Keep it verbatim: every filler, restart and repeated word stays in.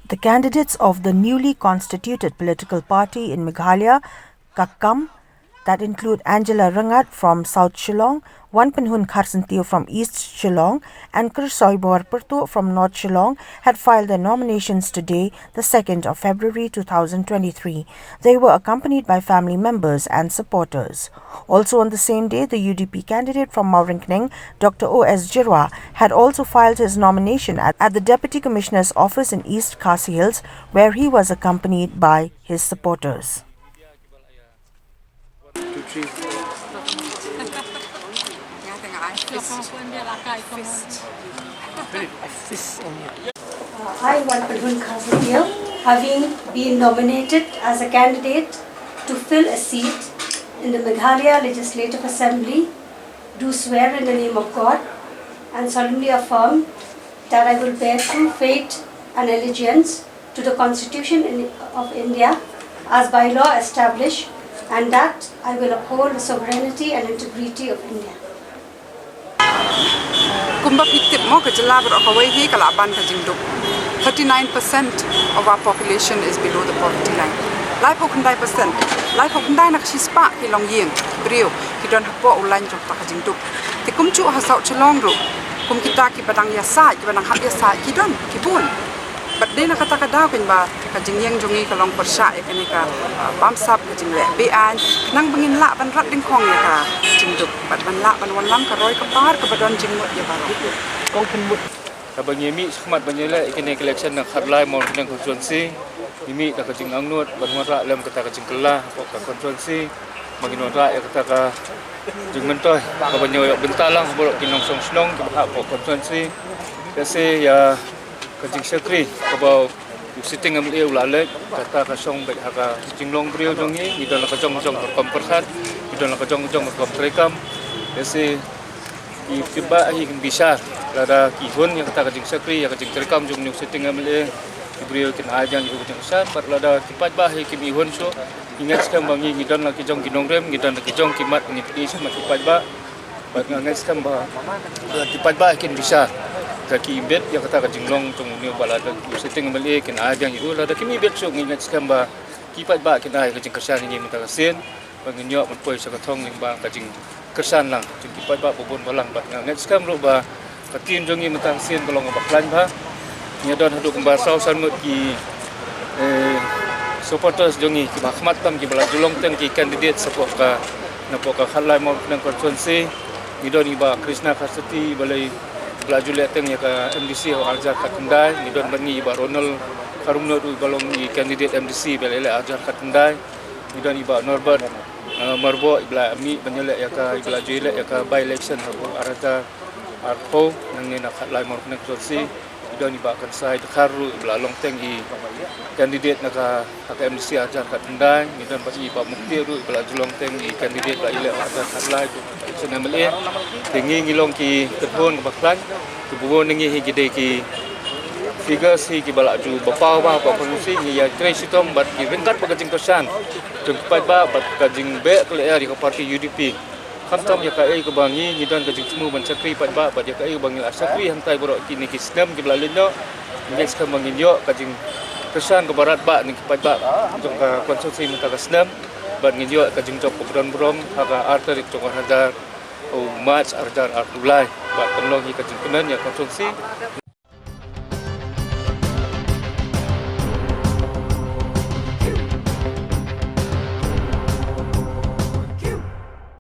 The candidates of the newly constituted political party in Meghalaya, Kakkam, that include Angela Rangat from South Shillong, Wanpynhun Kharsyntiew from East Shillong, and Kyrsoibor Pyrtuh from North Shillong, had filed their nominations today, the second of February two thousand twenty-three. They were accompanied by family members and supporters. Also on the same day, the U D P candidate from Mawryngkneng, Doctor O S Jyrwa, had also filed his nomination at, at the Deputy Commissioner's office in East Khasi Hills, where he was accompanied by his supporters. I, Wanpynhun Kharsyntiew, having been nominated as a candidate to fill a seat in the Meghalaya Legislative Assembly, do swear in the name of God and solemnly affirm that I will bear true faith and allegiance to the Constitution in, of India as by law established, and that I will uphold the sovereignty and integrity of India. Kumba phi tip mo, ka jylla baroh kawei hi ka lah ban ka jingduk. Thirty-nine percent of our population is below the poverty line. Laiphew khyndai percent, laiphew khyndai na ka shispah ki longïing briew ki don hapoh u lain jong ka jingduk. Te kumjuh ha South Shillong ruh, kum kita kiba dang ïasaid, kiba dang hap ïasaid, ki don, ki bun. Bad dei na kata ka daw kein ba ka jingïeng jong ngi ka long pyrshah ïa kane ka, ah, bamsap, ka jingleh be-aiñ, khnang ba ngin lah ban rat dyngkhong ïa ka jingduk bad ban lah ban wanlam ka roi ka par kaba don jingmut ïa baroh. Kaba ngi mih shakhmat ban ïaleh ïa kane ka election na Khatlai Mawryngkneng constituency, ngi mih da ka jingangnud ban wanrah lem kata ka jingkylla hapoh ka constituency, ba ngin wanrah ïa kata ka jingmyntoi kaba ngi ïoh bynta lang ha baroh ki nongshong shnong kiba hap hapoh constituency. Ïa se ïa ka jingshakri kaba u sitting M L A u la leh, kata ka shong beit ha ka jinglong briew jong ngi, ngi don la ka jong jong ka rukom pyrkhat, ngi don la ka jong jong ka rukom treikam. Ïa se ki paidbah hi kin bishar lada ki hun ïa kata ka jingshakri, ïa ka jingtreikam jong u sitting M L A, ki briew kin ai biang ïa u ka jingkyrshan, bad lada ki paidbah hi kim ihun shuh, ngi ngeit skhem ba ngi, ngi don la ki jong ki nongrim, ngi don la ki jong ki mat, ngi pdiang sha mat ki paidbah. Bad nga ngeit skhem ba, ba ki paidbah kin bishar da ki bit ïa kata ka jinglong jong une u ba la da u sitting M L A kin ai biang ïa u, lada kim bit shuh ngi ngeit skhem ba ki paidbah kin ai ka jingkyrshan ïa ngi mynta ka sien. Ba ngin ïoh ban poi sha ka thong lyngba ka jingkyrshan lang jong ki paidbah ba bun balang. Bad nga ngeit skhem ruh ba ka team jong ngi mynta ka sien ka long kaba khlaiñ bha. Ngi don haduh kumba saw san ngut ki, eh, supporters jong ngi kiba khmat tam kiba la ju long teng ki candidate shapoh ka, napoh ka Khatlai Mawryngkneng constituency. Ngi don i Bah Krishna Kharsyntiew ba la, ba la ju leh teng ïa ka M D C ha u arhajar khatkhyndai. Ngi don bad ngi i Bah Ronald Kharumnuid ruh ba long i candidate M D C ba la leh arhajar khatkhyndai. Ngi don i Bah Norbert, eh, Myrboh, i ba la mih ban ïaleh ïa ka, i ba la ju leh ïa ka by election ha u arhajar arphew nangne na Khatlai Mawryngkneng constituency. Ngi don i Bah Kynsai Dkhar ruh i ba la long teng i candidate na ka, ha ka M D C arhajar khatkhyndai. Ngi don bad i Bah Mukti ruh i ba la ju long teng i candidate ba la ïaleh arhajar khatlai election M L A. Te ngi ngi long ki kynhun kaba khlaiñ. Kiba bun na ngi hi ki dei ki figures hi kiba la ju ba paw bha ha ka constituency, ngi ïatrei shitom bad ngi ryngkat bad ka jingkyrshan jong ki paidbah bad ka jingbeh ka lyer ïa ka party U D P. Khamtam ïa kaei kaba ngi, ngi don ka jingthmu ban shakri paidbah bad ïa kaei kaba ngi la shakri hangtai baroh kine ki snem kiba la leit noh. Ngi ngeit skhem ba ngin ïoh ka jingkyrshan kaba radbah na ki paidbah jong ka constituency mynta ka snem. Bad ngin ïoh ka jingjop kaba don burom ha ka ar tarik jong u arhajar, u March arhajar arphew lai. Bad kan long hi ka jingkmen ïa ka constituency.